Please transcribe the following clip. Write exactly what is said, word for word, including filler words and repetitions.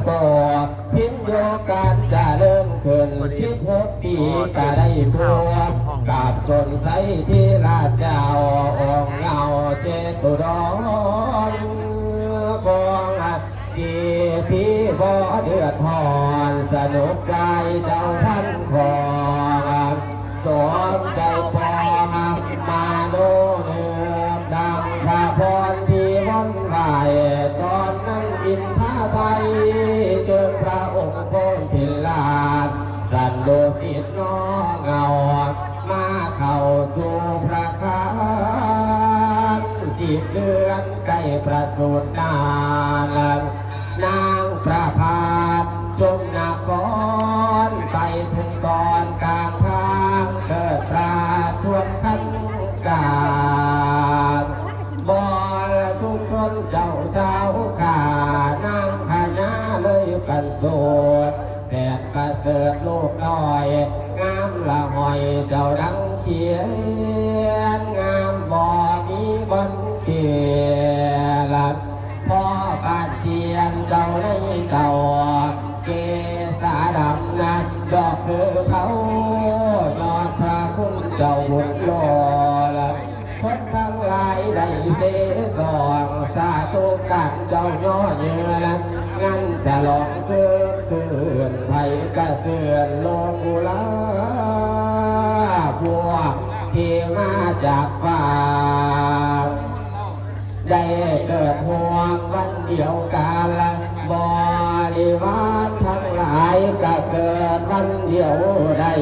ก็พินโยการเจริญขึ้นสิบหกปีก็ได้ตัวกับสนไซที่ราชเจ้าองค์เหล่าเจตุดรของสีพีบ่เดือดร้อนสนุกใจเจ้าท่านของ สมใจปองมาโนเนืองดังพระพรที่วันไหวตอนนั้นอินทาไทยเชิญพระองค์โพธิลาชสันโดษสิทธิ์น้องเงามาเข้าสู่พระคานสิบเดือนใกล้ประสูตินาน นางประภาสชมนครไปถึงตอนกลางทางเกิดปลาชวนขันกาบอลทุกชนเจ้าเจ้าข้านางพญาเลยปันโสดแสนประเสริฐลูกน้อย งามละหอยเจ้าดังเขียนงามบ่มีบนเปลี่ยน พ่อบ้านเตียนเจ้าในเต่าเกษาดำนะดอกคือเขายอดพระคุณเจ้าบุญหล่อละคนทั้งหลายได้เสสองสาธุการเจ้าย่อเยือนะงั้นฉลองคือคืนไผกระเสือนลงบุลาพวกที่มาจากฟ้า ได้เกิดห่วงวันเดียวกันบริวารทั้งหลายก็เกิดวันเดียวได้